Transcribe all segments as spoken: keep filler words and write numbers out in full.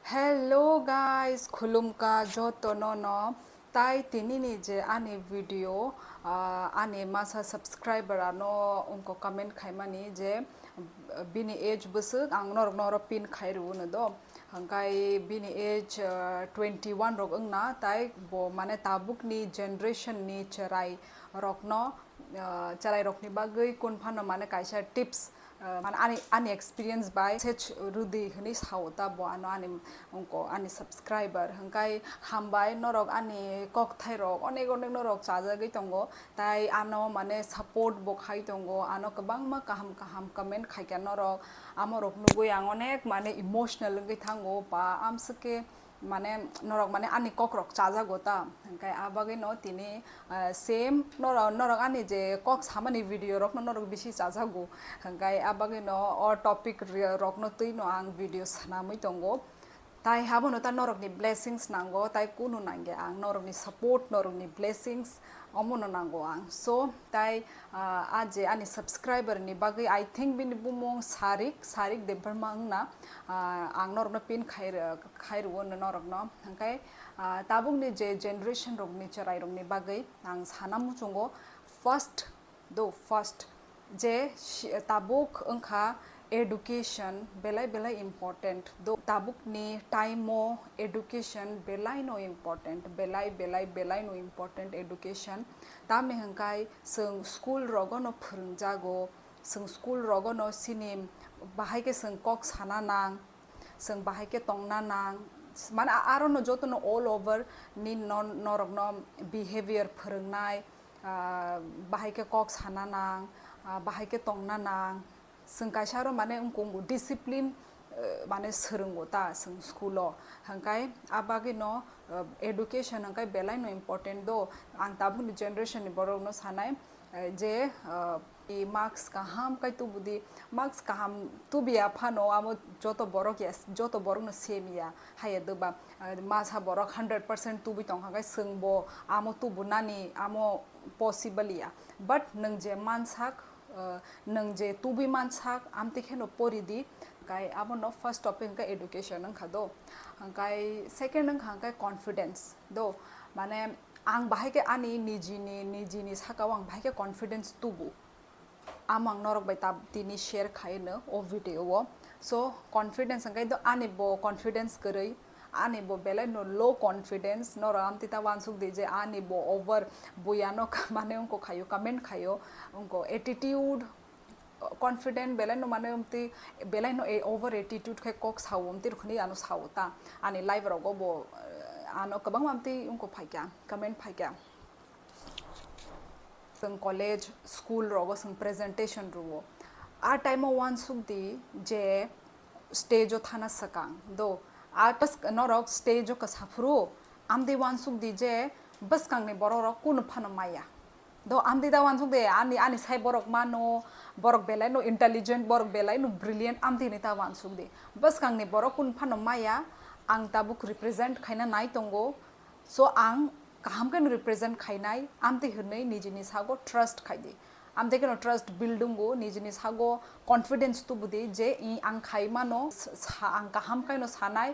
Hello guys, khulumkha joto no no. Tai tini ni je ani video, ah, ani masa subscriber ano ungko comment khaimani je, ah, bini age bwswk ang norok noro pin khai rw no do. Hwnkhe bini age, ah, twenty one rok wngna, tai bo mane tabuk ni generation ni cherai rokno, ah, cherai rokni bagwi kun phano mane kaisa tips, ah, mane ani, ani experience bai sech rwdi hwnwi sao ta bo ano ani ungko ani subscriber. Hwnkhe hambai norok ani kokthai rok onek onek norok chajagwi tongo, tai ano mane support bo khai tongo, ano kwbangma kaham kaham comment khaikha norok, amorok nugwi ang onek mane emotional wngwi thango ba amswk khe mane norok mane ani kokrok chajago ta, hwnkhe a bagwino tini, ah, same norok, norok ani je kok samani video rokno norok bisi chajago, hwnkhe a bagwino o topic ri-, rokno twino ang video swnamwi tongo. Tai habono ta norokni blessings nango, tai kunu nangya ang norokni support, norokni blessings omono nango ang. So, tai, ah, a je ani subscriber ni bagwi, I think bini bumung Sarik, Sarik Debbarma wngna, ah, ang norokno pin khai rw-, khai rwo norokno. Hwnkhe, ah, tabukni je generation rokni cherai rokni bagwi ang sana muchungo first do first je shi-, tabuk wngkha education belai belai important do, tabukni time o education belai no important, belai belai belai no important education. Tamni hwnkhe chwng school rogo no phwrwngjago, chwng school rogo no chini bahai khe chwng kok sana nang, chwng bahai khe tongna nang, mane a-, aro no joto no all over ni no-, norok no behavior phwrwngnai, ah, bahai khe kok sana nang, ah, bahai khe tongna nang. Chwng kaisa aro mane wngkong discipline, eh, mane swrwngo ta chwng school o. Hwnkhe a bagwi no, eh, education hwnkhe belai no important do. Ang tabukni generation ni borok no sanai, eh, je, eh, i mask kaham khe tubudi, mask kaham tubiya phano amo joto borok ya, joto borok no same ya, haiya doba, ah, masa borok hundred percent tubui tongkha khe chwngbo amo tubunani amo possible ya, but nwng je mansak, ah, nwng je tubui mansak amtwi kheno pori di, kai abono first topic hwnkhe education wngkha do, hwnkhe second wngkha hwnkhe confidence do, mane ang bahai khe ani nijini, nijini saka o ang bahai khe confidence tubu. Amo ang norok bai ta tini share khai no o video o. So, confidence hwnkhe do ani bo confidence kwrwi, ani bo belai no low confidence, norok amtwi ta uansuk di je ani bo over buya no mane wngko khaio, comment khaio, wngko attitude, confident belai no mane amtwi belai no e-, over attitude khai kok sao amtwi rwkhwnwi ano sao ta. Ani live rogo bo, eh, ano kwbangma amtwi wngko phaikha, comment phaikha. Chwng college, school rogo chwng presentation rwo. A time o uansuk di je stage o thana swkang do. A tas-, norok stage o kwsa phuru amtwi uansuk di je bwskangni borok rok kunu phano maya. Do amtwi ta uansuk di ani, ani sai borok mano, borok belai no intelligent, borok belai no brilliant, amtwi hinwi ta uansuk di. Bwskangni borok kunu phano maya, ang tabuk represent khaina nai tongo. So ang kaham khe no represent khainai, amtwi hwnwi nijini sago trust khai di. Amtwi kheno trust build wngo, nijini sago confidence tubu di je i ang khai mano, sa-, ang kaham khe no sanai,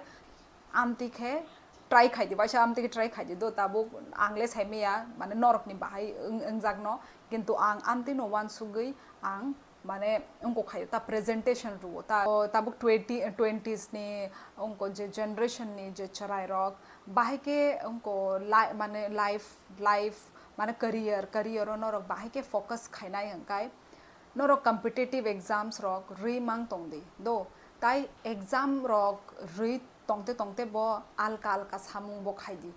amtwi khe try khai di, waisa amtwi khe try khai di. Do tabuk ang le sai maya, mane norok ni bahai wng-, wngjak no, kintu ang amtwi no uansugwi ang mane wngkok khaio ta presentation rwo ta. O tabuk twenty, twenties ni wngkok je generation ni je chwrai rok, bahai khe wngkok li-, mane life, life, mane career, career o norok bahai khe focus khainai hwnkhe norok competitive exams rok rwi mang tong di. Do, tai exam rok rwi tongte tongte bo alka alka samung bo khai di.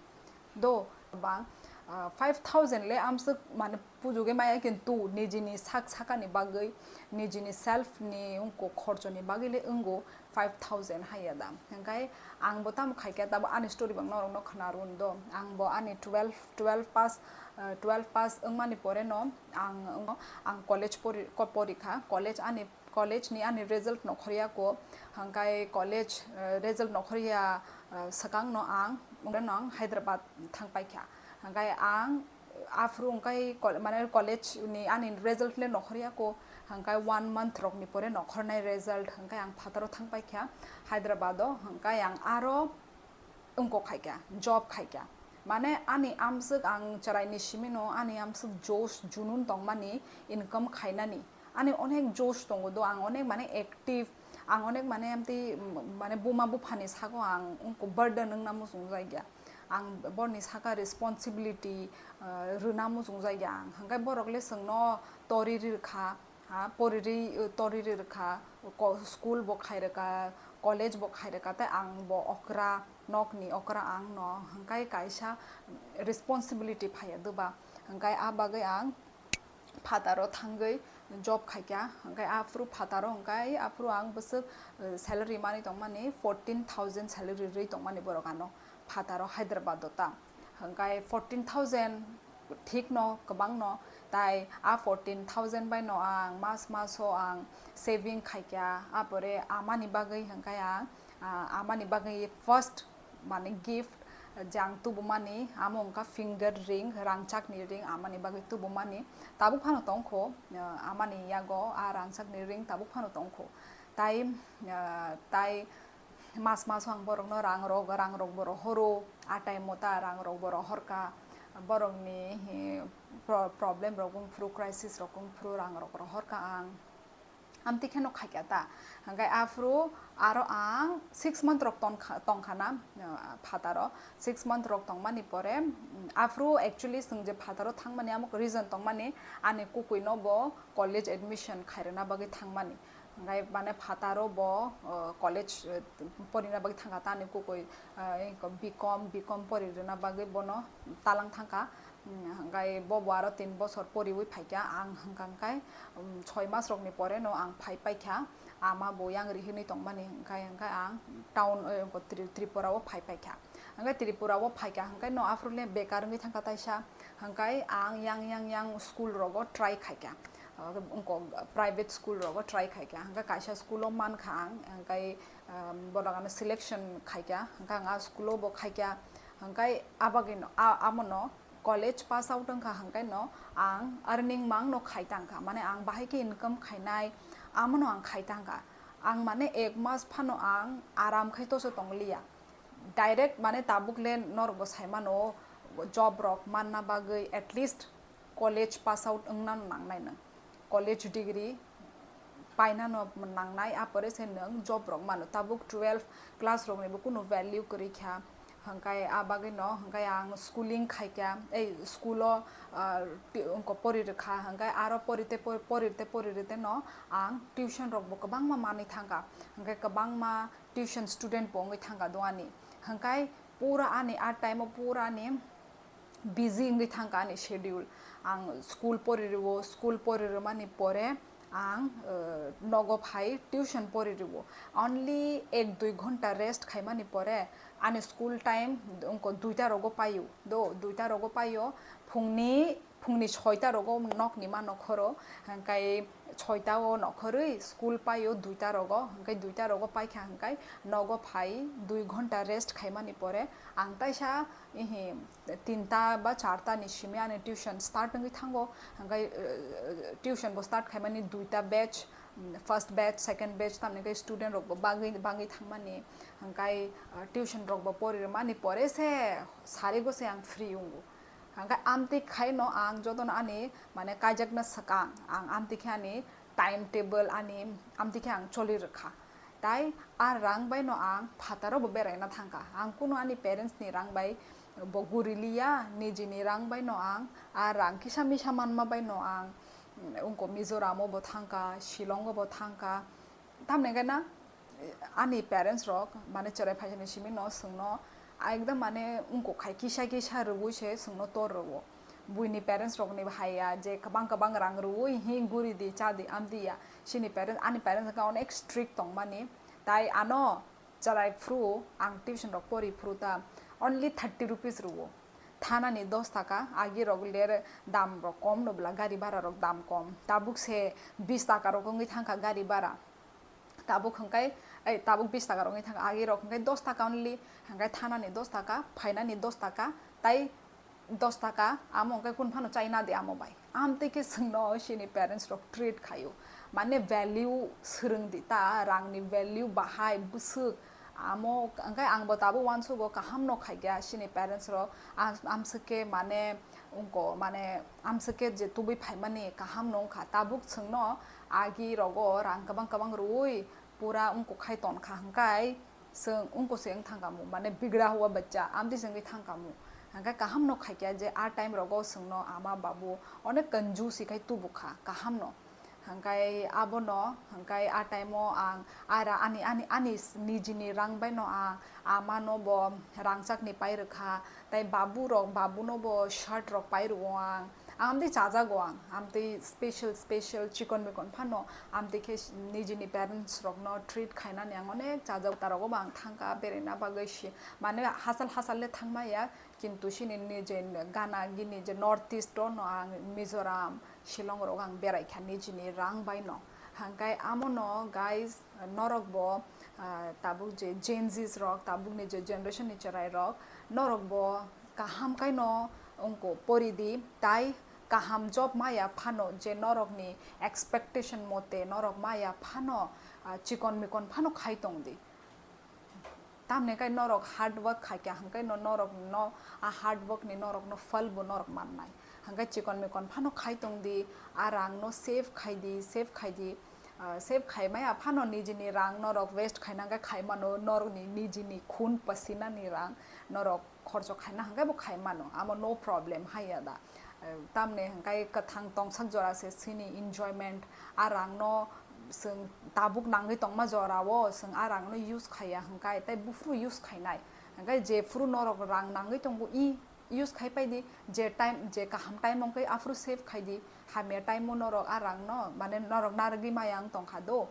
Do, bang, ah, five thousand le amswk mane pujuge maya, kintu nijini sak sakani bagwi, nijini self ni wngkok khorchoni bagwi le wngo five thousand haiya da. Hwnkhe ang bo tamo khaikha, tabo ani story bang norokno khna rwno do. Ang bo ani twelve, twelve pass, ah, twelve pass wngmani pore no ang, ang college pori-, ko-, porikha, college ani college ni ani result nokhorya ko, hwnkhe college, eh, result nokhorya, eh, swkang no ang, no ang Hyderabad thang paikha. Hwnkhe ang aphuru hwnkhe kol-, mane college ni ani result le nokhorya ko, Hwnkhe one month rokni pore nokhornai result, hwnkhe ang phataro thangpaikha Hyderabad o, hwnkhe ang aro wngkok khaikha, job khaikha. Mane ani amswk ang chwraini simino, ani amswk josh junun tongmani income khainani. Ani onek josh tongo do, ang onek mane active, ang onek mane amtwi, mane buma buphani sago ang wngkok burden wngna muchungjakya. Ang borni saka responsibility, ah, rwna muchungjakya ang. Hwnkhe borok le chwngno tori rirkha, ha, porirwi, tori rirkha, ko-, school bo khairwkha, college bo khairwkha, tei ang bo okra, nokni okra ang no, hwnkhe kaisa responsibility phaiya doba. Hwnkhe a bagwi ang phataro thangwi job khaikha, hwnkhe aphuru phataro hwnkhe aphuru ang bwswk, eh, salary manwi tongmani fourteen thousand salary rwi tongmani borok ano phataro Hyderabad o ta. Hwnkhe fourteen thousand thik no, kwbang no, tai a fourteen thousand bai no ang mas mas o ang saving khaikha, apore amani bagwi hwnkhe ang, ah, amani bagwi first mane gift je ang tubumani, amo wngkha finger ring, rangchakni ring, amani bagwi tubumani. Tabuk phano tongkho, ah, amani yago a rangchakni ring tabuk phano tongkho. Tai, ah, tai mas mas ang borokno rang rok, rang rok bo rohoro, a time o ta rang rok bo rohorkha, borokni, eh, pro-, problem rok wngphuru, crisis rok wngphuru rang rok rohorkha ang. Amtwi kheno khaikha ta. Hwnkhe aphuru aro ang six month rok tongkha, tongkha na, ah, phataro. Six month rok tongmani pore, mm, aphuru actually chwng je phataro thangmani amo reason tongmani, ani kukuino bo college admission khairwna bagwi thangmani. Hwnkhe mane phataro bo, ah, college, eh, porina bagwi thangkha ta ani kukui, ah, B com, B com pori rwna bagwi bono talang thangkha. Mm, hwnkhe bo bo aro tin bosor poriwi phaikha, ang hwnkha hwnkhe, um, soi mas rokni pore no ang phai paikha, ama bo yang rihini tongmani, hwnkhe, hwnkhe ang town, eh, Tri-, Tripura o phai paikha. Hwnkhe Tripura o phaikha, hwnkhe no aphuru le bekar wngwi thangkha taisa, hwnkhe ang yang, yang, yang school rogo try khaikha, ah, wngkok private school rogo try khaikha, hwnkhe kaisa school o mankha ang, hwnkhe, um, borok ano selection khaikha, hwnkhe ang a school o bo khaikha, hwnkhe abagwino, a-, amono, college pass out wngkha hwnkhe no ang earning mang no khai tangkha, mane ang bahai khe income khainai, amono ang khai tangkha. Ang mane ek mas phano ang aram khai toso tongliya, direct mane tabuk le norok bo sai mano job rok manna bagwi at least college pass out wngna nangnai nwng, college degree paina no nangnai, apore se nwng job rok mano. Tabuk twelve class rok ni bo kunu value kwrwi kha, hwnkhe a bagwi no hwnkhe ang schooling khai kha, ei school o, ah, ti-, wngko pori rwkha, hwnkhe aro pori te pori, pori te pori rw te no ang tuition rok bo kwbangma manwi thangkha, hwnkhe kwbangma tuition student bo wngwi thangkha do ani, hwnkhe pura ani a time o pura ani busy wngwi thangkha ani schedule. Ang school pori rwo, school pori rwmani pore ang, eh, nogo phai tuition pori rwo. Only ek dui ghonta rest khaimani pore ani school time wngko duita rogo paio. Do, duita rogo paio, phungni, phungni soita rogo nokni ma nokhoro, hwnkhe soita o nokhorwi school paio duita rogo, hwnkhe duita rogo paikha hwnkhe nogo phai dui ghonta rest khaimani pore ang taisa, ihi, tinta ba charta ni simi ani tuition start wngwi thango, hwnkhe, eh, tuition bo start khaimani duita batch, mm, first batch, second batch, tamni hwnkhe student rok bo bagwi, bagwi thangmani, hwnkhe, ah, tuition rok bo pori rwmani pore se sari go se ang free wngo. Hwnkhe amtwi khai no ang jotono ani mane kaijakna swkang, ang amtwi khe ani time table ani amtwi khe ang choli rwkha. Tai a rang bai no ang phataro bo beraina thangkha. Ang kunu ani parents ni rang bai bo guri liya, nijini rang bai no ang a rang kisa misa manma bai no ang, mm, wngko Mizoram o bo thangkha, Shillong o bo thangkha. Tamni hwnkhe na, ani parents rok, mane, chwrai phaisani simi no chwngno ekdam, mane, wngkok khai kisa kisa rwui se chwngno tor rwo. Buini parents rokni bo hai ya je kwbang kwbang rang rwui hi guri di, cha di, am di ya. Chini parents, ani parents hwnkhe onek strict tongmani. Tai ano chwrai phuru ang tuition rok pori phuru ta only thirty rupees rwo. Thanani dos taka, agi rok le dam rok kom no bwla, gari bhara rok dam kom. Tabuk se bis taka rok wngwi thangkha gari bhara. Tabuk hwnkhe, ei, tabuk bis taka rok wngwi thangkha, agi rok hwnkhe dos taka only, hwnkhe thanani dos taka, phainani dos taka, tai dos taka, amo hwnkhe kunu phano chai na di amo bai. Amtwi khe chwngno chini parents rok treat khaio. Mane value swrwng di ta, rang ni value bahai bwswk. Amo hwnkhe ang bo tabuk uansugo kaham no khaikha chini parents rok, am-, amswk khe mane wngko, mane amswk khe je tubui phaimani kaham no wngkha, tabuk chwngno agi rogo rang kwbang kwbang rwui pura wngkuk khai tonkha hwnkhe chwng wngkuk se wng thangkamu, mane bigra hua bachcha amtwi se wngwi thangkamu. Hwnkhe kaham no khaikha je a time rogo chwngno ama babu onek kanju si khai tubukha kaham no. Hwnkhe abono, hwnkhe a time o ang ara ani, ani, ani nijini rang bai no ang ama no bo rangchak ni pai rwkha, tai babu rok, babu no bo shirt rok pai rwo ang, amtwi chajago ang, amtwi special, special chikon mikon phano, amtwi khe nijini parents rok no treat khainani ang onek chajak, ta rogo bo ang thangkha beraina bagwi si, mane hachal hachal le thangmaya, kintu chini nije gana gini je North East o no ang Mizoram, Shillong rok ang berai kha nijini rang bai no. Hwnkhe amo no guys, norok bo, ah, tabuk je Gen Zs rok, tabuk ni je generation ni chwrai rok, norok bo kaham kai no wngko pori di, tai kaham job maya phano je norok ni expectation mote norok maya phano, ah, chikon mikon phano khai tong di. Tamni kai norok hard work khaikha hwnkhe no norok no a hard work ni norok no phal bo norok mannai. Hwnkhe chikon mikon phano khai tong di, a rang no save khai di, save khai di. Ah, save khai maya phano nijini rang norok waste khaina hwnkhe khai mano, norok ni nijini khun pasina ni rang norok khorcho khaina hwnkhe bo khai mano, amo no problem haiya da. Eh, tamni hwnkhe kwthang tongsak jora se chini enjoyment, a rang no chwng tabuk nangwi tongma jora o chwng a rang no use khaiya hwnkhe tai buphuru use khainai. Hwnkhe jephuru norok rang nangwi tongo i use khai pai di, je time, je kaham time wngkhe aphuru save khai di, hamya time o norok a rang no, mane norok narwgwi maya wng tongkha do,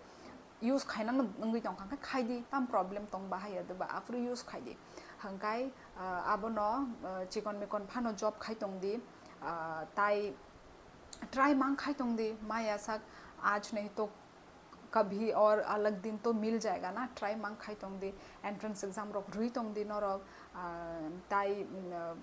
use khaina no wngwi tongkha, hwnkhe khai di, tam problem tong ba haiya do ba, aphuru use khai di. Hwnkhe, ah, abono, ah, chikon mikon phano job khai tong di, ah, tai try mang khai tong di, maya sak, aaj nahi to kabhi aur alag din to mil jayega na, try mang khai tong di, entrance exam rok rwi tong di norok, ah, tai, mm, ah,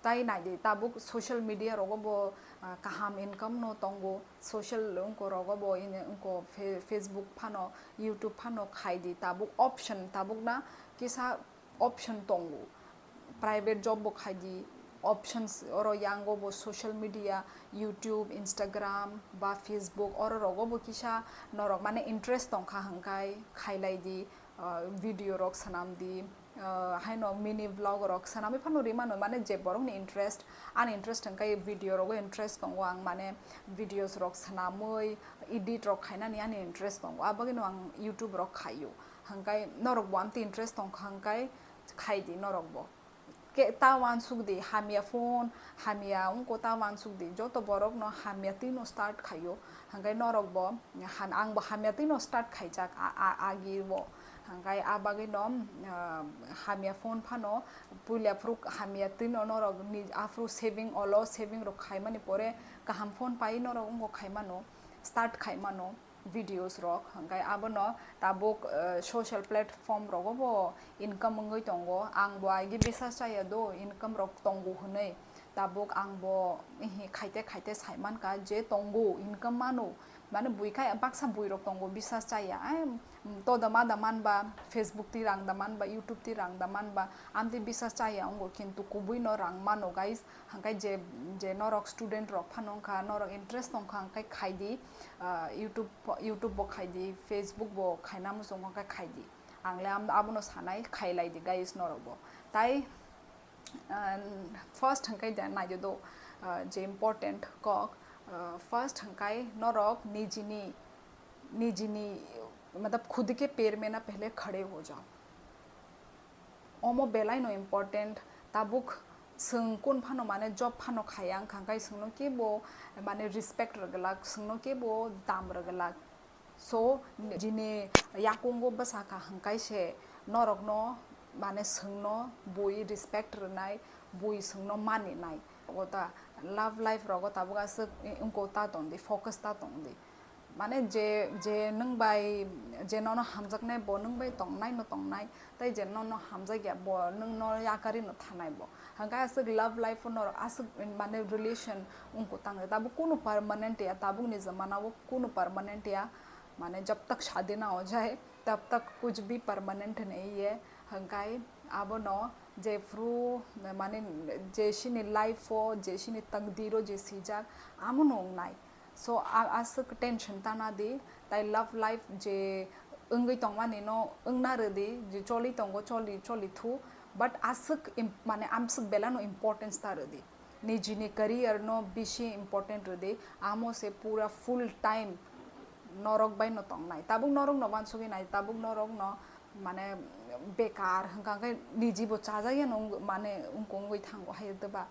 tai nai di, tabuk social media rogo bo, ah, kaham income no tongo, social wngko rogo bo, in, wngko Fe-, Facebook phano, YouTube phano khai di, tabuk option, tabuk na kisa option tongo, private job bo khai di, options oro yango bo social media, YouTube, Instagram ba Facebook oro rogo bo kisa norok mane interest tongkha hwnkhe khailai di, ah, video rok swnam di, ah, haino mini vlog rok swnamwi phano rimano, mane je borok ni interest, ani interest hwnkhe video rogo interest tongo ang, mane videos rok swnamwi edit rok khainani ani interest tongo, abagwino ang YouTube rok khaio. Hwnkhe norok bo amtwi interest tongkha hwnkhe khai di norok bo. Ke ta uansuk di, hamya phone, hamya wngko ta uansuk di, joto borok no hamya twi no start khaio. Hwnkhe norok bo, ham-, ang bo hamya twi no start khaijak a, a, agi bo. Hwnkhe a bagwi no, ah, hamya phone phano puila phuru hamya twi no norok ni aphuru saving olo, saving rok khaimani pore kaham phone pai norok wngko khaimano, start khaimano. Videos rok, hwnkhe abono tabuk, eh, social platform rogo bo income wngwi tongo. Ang bo aigi bisas chaya do income rok tongo hwnwi. Tabuk ang bo, ihi, khaite khaite sai mankha je tongo, income mano. Mane bui khai baksa bui rok tongo bisas chaya. Ai, mm, to da ma da man ba, Facebook twi rang da man ba, YouTube twi rang da man ba, amtwi bisas chaya wngo, kintu kubui no rang mano, guys. Hwnkhe je, je norok student rok phano wngkha, norok interest tongkha, hwnkhe khai di, ah, YouTube, YouTube bo khai di, Facebook bo khaina muchungo, hwnkhe khai di. Ang le am-, abono sanai, khailai di, guys, norok bo. Tai, ah, first hwnkhe de nai di do, ah, je important kok, ah, first hwnkhe norok nijini, nijini, matlab, khud ke pair mein na pehle khade ho jao. Omo belai no important, tabuk chwng kun phano mane job phano khaya wngkha, hwnkhe chwngno kebo mane respect rwgwlak, chwngno kebo dam rwgwlak. So, jini yakungo bwsakha hwnkhe se norokno mane chwngno bui respect rwnai, bui chwngno maninai. Ogo ta love life rogo tabuk aswk wngko ta tongdi, focus ta tongdi. Mane je, je nwng bai, je nono hamjaknai bo nwng bai tongnai no tongnai, tai je nono hamjakya bo nwng no yakarwi no thanai bo. Hwnkhe aswk love life o norok aswk mane relation wngkha tang tabuk kunu permanent ya, tabukni jamanao kunu permanent ya, mane jab tak shadi na ho jaye tab tak kuch bhi permanent nahi hai. Hwnkhe abono jephru mane je chini life o, je chini takdir o je swijak, amo no wngnai. So, a-, aswk tension tana di, tai love life je wngwi tongmani no wngna rwdi, je choli tongo, choli, choli thu, but aswk im-, mane amswk belai no importance ta rwdi. Nijini career no bisi important rwdi, amo se pura full time norok bai no tongnai. Tabuk norok no uansugwi nai, tabuk norok no mane bekar hwnkha khe niji bo chajakya no wng-, mane wngkha wngwi thango hai doba.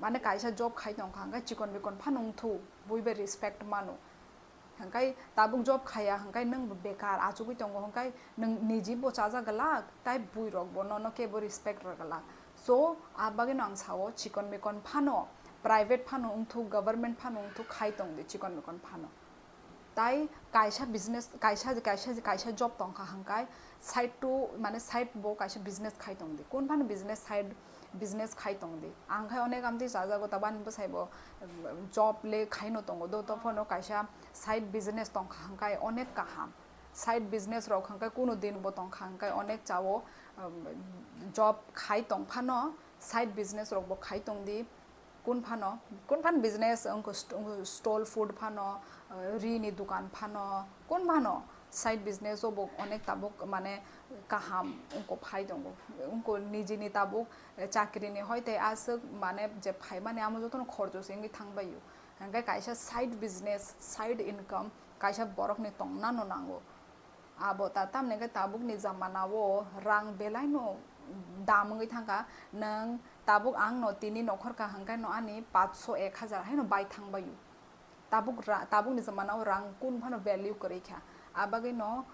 Mane kaisa job khai tongkha hwnkhe chikon bikon phano wngthu, buibai respect mano. Hwnkhe tabuk job khaiya hwnkhe nwng bo bekar achugwi tongo hwnkhe nwng niji bo chajak glak, tai bui rok bo nono kebo respect rw glak. So, a bagwi no ang sao chikon bikon phano, private phano wngthu, government phano wngthu khai tongdi chikon bikon phano. Tai kaisa business, kaisa, kaisa, kaisa job tongkha hwnkhe side to, mane side bo kaisa business khai tongdi. Kun phano business side business khai tongdi. Ang khai onek amtwi chajago, tabani bwsai bo, um, job le khaino tongo. Do to phano kaisa side business tongkha hwnkhe onek kaham. Side business rok hwnkhe kunu din bo tongkha hwnkhe onek chao, um, job khai tong phano side business rok bo khai tongdi. Kun phano, kun phano business, wngkha st-, wngkha stall food phano, uh, ri ni dukan phano, kun phano side business o bo onek tabuk mane kaham wngkha phai tongo. Wngkha nijini tabuk, eh, chakri ni hoi tei aswk mane je phaimani amo jotono khorjo se wngwi thangbaio. Hwnkhe kaisa side business, side income kaisa borok ni tongna no nango. Abo ta, tamni hwnkhe tabukni jamanao rang belaino dam wngwi thangkha. Nwng tabuk ang no tini nokhorkha hwnkhe no ani paanch sho ek hajar haino bai thangbaio. Tabuk ra-, tabukni jamanao rang kun phano value kwrwi kha. A bagwi no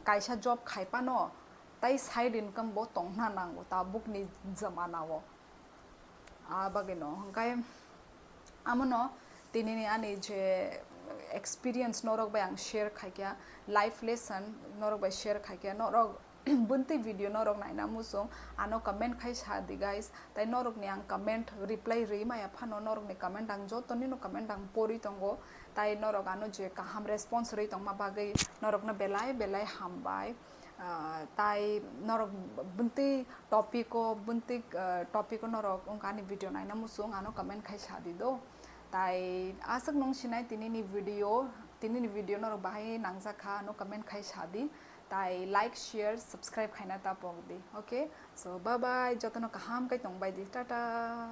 kaisa job khai phano tai side income bo tongna nango tabukni jamanao. A bagwi no hwnkhe amono tinini ani je experience norok bai ang share khaikha, life lesson norok bai share khaikha, norok buntwi video norok naina muchung ano comment khai sa di guys, tai norokni ang comment reply rwi maya phano norokni comment ang jotonino comment ang pori tongo, tai norok ano je kaham response rwi tongma bagwi norokno belai belai hambai. Ah, tai norok buntwi topic o, buntwi, ah, topic o norok wngkha ani video naina muchung, ano comment khai sa di do. Tai aswk nung sinai tinini video, tinini video norok bahai nangjak kha, ano comment khai sa di. Tai like, share, subscribe khaina ta pok di. Okay? So, bye bye, jotono kaham kai tong bai di. Tata.